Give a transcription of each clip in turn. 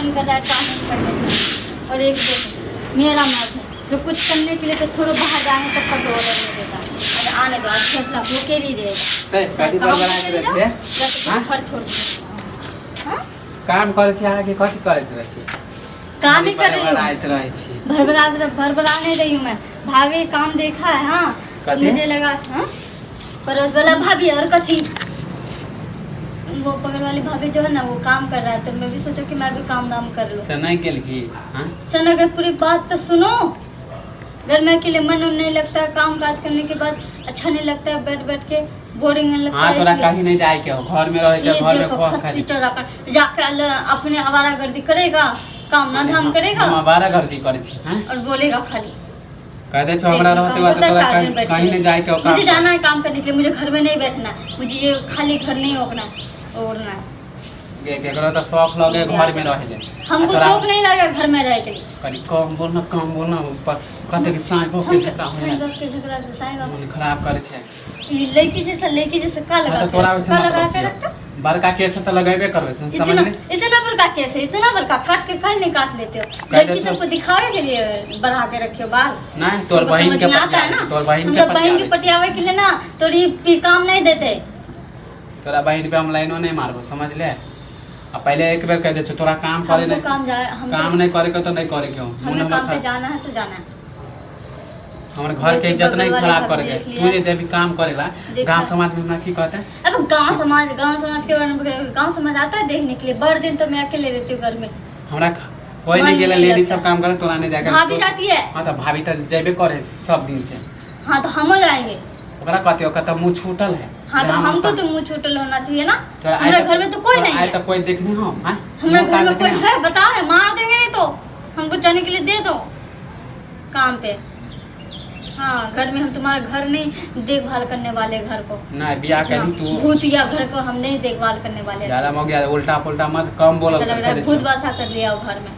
मन कर रहा है काम उम करने के लिए। और एक देखो मेरा मर्द है जो कुछ करने के लिए तो छोड़ो, बाहर जाने तक का तो ऑर्डर नहीं देता। अरे आने दो, आज फैसला होके ही रहेगा। ते चाहे कथी काम पे बड़बड़ाइत चले रहै जाओ छियै? या तो हाँ? घर छोड़ दो। हाँ? काम करै छी अहाँके, कथी करैत रहै छी? काम ही कर रही हूँ। बड़बड़ाइत रहै छी। भरभरा भरभरा नहीं रही हूँ मैं। भाभी काम देखा है, हाँ तो कथी? मुझे लगा, हाँ पड़ोस वाला भाभी और कथी, वो बगल वाली भाभी जो है ना, वो काम कर रहा है, तो मैं भी सोचो कि मैं भी काम दाम कर लूँ। से नहि गेल की? हाँ? सना के पूरी बात तो सुनो। घर में अकेले मन उन नहीं लगता है, काम काज करने के बाद अच्छा नहीं लगता है, बैठ बैठ के बोरिंग होने लगता हाँ, है, तोरा इसलिए। कहीं नहीं जाए के हो, घर में रहे के, ये घर में देखो खो खस्सी खाली। चौदा कर जाके अपने आवारागर्दी करेगा, काम ना धाम करेगा। हम आवारागर्दी करै छी? हाँ? और बोलेगा खाली। कह दे छो हमरा एक रहते काम हुआ तो करता है, तोरा चार दिन कहीं बैठ कहीं के। नहीं जाए के हो। मुझे काम जाना है काम करने के लिए, मुझे घर में नहीं बैठना है, मुझे ये खाली घर नहीं ओकना है, ओढ़ना है। केकरो तऽ शौक लगे घर में रहे ले। हमको तोरा- शौक नहीं लगा घर में रह के लिए। कनी कम बोल ना, कम बोल ना, कते कि साँझ हम के झगड़ा साईं होइए। बाप के झगड़ा से साईं बाप। मन खराब करे छै। ये लड़की जैसा, लड़की जैसा का हाँ, लगा तऽ तोरा वैसे का लगा मतलब के की रखता। बड़का केस तऽ लगेबे करबै, इतना समझली? इतना बड़का केस है, इतना बड़का काट के कहीं नहीं काट लेते हो? काट लड़की लेते हो। सबको दिखावे के लिए बढ़ा के रखे हो बाल। नहीं, तोर तुमको बहिन समझ के में आता है ना? तोर बहिन के हमरा बहन के पटियाबै। पटियावे के लिए ना तोरी पी काम नहीं देते। तोरा बहिन पे हम लाइनो नहीं मारबो, समझ ले। आ पहले एक बेर कह दे छौ, तोरा काम करे हमको नहीं काम जाए हम काम नहीं करे के तो नहीं करे के हो। मुंह हमें हमर काम पे जाना है तो जाना है। हमर घर के जैसे इज्जत बगल नहीं वाले खराब भाभी करे के। देख तू लिया। जे जब भी काम करेला देखा। गांव समाज में हमरा की कहते? अब गांव समाज, गांव समाज के बारे में, गांव समाज आता है देखने के लिए? बड़ दिन तो मैं अकेले रहती हूँ घर में। हमरा कोई मन नहीं गेला, नहीं लेडीज लगता। सब काम करे, तोरा नहीं जाके। भाभी जाती है। हाँ, तो भाभी तो जेबे करे सब दिन से। हाँ, तो हम जाएंगे। ओकरा कहते, ओकरा तो मुंह छूटल है। हाँ, तो हम हमको अपन- तो मुंह छूटल होना चाहिए ना। तोरा आइ हमारे तक- घर में तो कोई तोरा नहीं आइ है। तक कोई देखने हो? हाँ, हमारे मुंह घर कान में कोई देखने हो? है? बता रहे, मार देंगे नहीं तो। हमको जाने के लिए दे दो काम पे। हाँ, घर में हम तुम्हारा घर नहीं देखभाल करने वाले घर को। नहीं, बियाह हाँ, करी तू। भूतिया घर को हम नहीं देखभाल करने वाले। ज्यादा मौके उल्टा पुल्टा मत कम बोलल ऐसा लग रहा है कर। भूत बासा कर लिया वो घर में,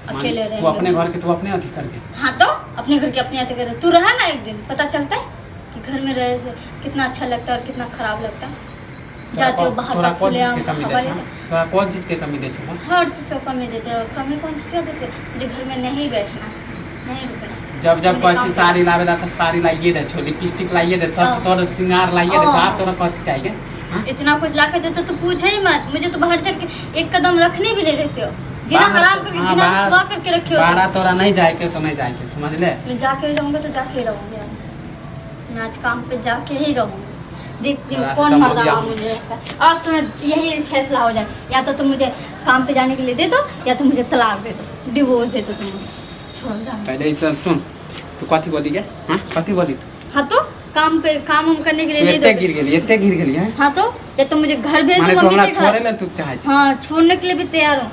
अकेले तू अपने रहेंगे। घर के तू अपने अथी करके। हाँ, तो अपने घर के अपने आते करे। तू रहा ना एक दिन, पता चलता है कि घर में रहे से कितना अच्छा लगता है और कितना खराब लगता है। जाते हो बाहर तोरा का कौन खुले चीज के कमी हवा दे छौ? लेते। तोरा कौन चीज के कमी दे छौ? हर चीज का कमी देते हो। कमी कौन चीज का देते हो? मुझे घर में नहीं बैठना, नहीं रुकना। जब जब मुझे कहै काम छी साड़ी लाबे ला तऽ साड़ी लाइए दे छौ, लिपस्टिक लाइए दे, सब हाँ। तोर श्रृंगार लाइए दे छौ। हाँ। आब तोरा कथी चाहिए? हाँ? इतना कुछ ला के देते तो पूछे ही मत। मुझे तो बाहर चल के एक कदम रखने भी नहीं देते हो। जीना बाहर हराम तो- करके हाँ, जीना बाहर- रुसवा करके रखे हो। बाहर तोरा नहीं जाए के तो नहीं जाए के, समझ ले। मैं जाके रहूंगा तो जाके ही रहूंगी। आज मैं आज काम पे जाके ही रहूंगी। देखती हूँ रास्ता कौन में मर्दाना गया। मुझे रखता है। आज तो मैं यही फैसला हो जाए, या तो तुम मुझे काम पे जाने के लिए दे दो या तो मुझे तलाक दे दो, डिवोर्स दे दो। तुम मुझे छोड़ जाओ। पहले ई सब सुन, तू कथी बोली गे? हाँ, कथी बोली तू? हाँ, तो काम पे काम उम करने के तू लिए दे एते दो। गिर गेली, एते गिर गेली है? हाँ, तो या तो मुझे घर भेज माने दो तू मम्मी हमरा के छोड़े घर। ले तू चाहे छी? हाँ, छोड़ने के लिए भी तैयार हूँ।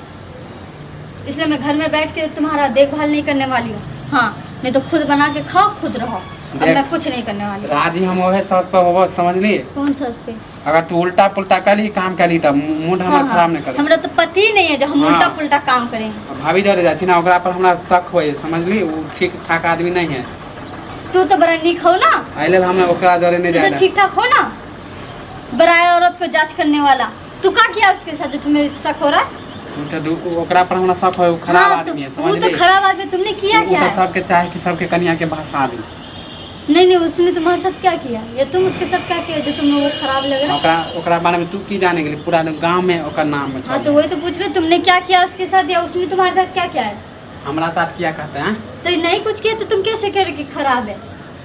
इसलिए मैं घर में बैठ के तुम्हारा देखभाल नहीं करने वाली हूँ। हाँ, नहीं तो खुद बना के खाओ, खुद रहो। अब देख। मैं कुछ नहीं करने वाली हूँ। राजी हम ओहे शर्त पर होबो, समझली? कौन शर्त पे? अगर तू उल्टा पुल्टा कली काम कली तऽ मूड हमर हाँ, हाँ। खराब नहीं करे। हमरा तो पति ही नहीं है जो हम हाँ। उल्टा पुल्टा काम करेंगे। भाभी जरे जाइ छी ना, ओकरा पर हमरा शक होय, समझली? ओ ठीक ठाक आदमी नहीं है। तू तो बड़ा निक हो ना। एहि लेल हम ओकरा जरे नहीं तू जाए। तो ठीक ठाक हो ना, बराए औरत को जांच करने वाला। तू का किया उसके साथ जो तुम्हें शक हो रहा है? तो ओकरा पर हमरा शक होय, ओ खराब हाँ, तो आदमी है, वो तो समझली? खराब आदमी, तुमने किया ओ क्या तऽ है? सबके चाहे कि सबके कनिया के भाषा दी। नहीं नहीं, उसने तुम्हारे साथ क्या किया या तुम उसके साथ क्या किया जो तुम्हें वो खराब लग रहा है? ओकरा ओकरा बारे में तू की जाने गेली? पूरा गांव में ओकर नाम हाँ, चल। तो वही तो पूछ रहे, तुमने क्या किया उसके साथ या उसने तुम्हारे साथ क्या किया है? हमरा साथ किया कहते हैं? तो नहीं कुछ किया तो तुम कैसे कह रहे कि खराब है?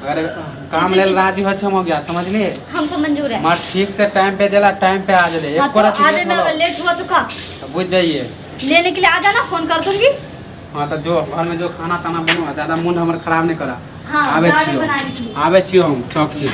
अगर काम लेल राजी हो छे हम गया, समझली? हमको मंजूर है। मगर ठीक से टाइम पे देला, टाइम पे आ जले। हाँ, एक तो रात आने लेट में होलो, अगर लेट हुआ तो का तो बुझ जाइए। लेने के लिए आ जाना, फोन कर दूंगी। हाँ, तो जो घर में जो खाना ताना बनो, ज्यादा मूड हमर खराब नहीं करा। हाँ, आबै दाल छियो। बनाने के लिए। आबै छियो हम चौक से।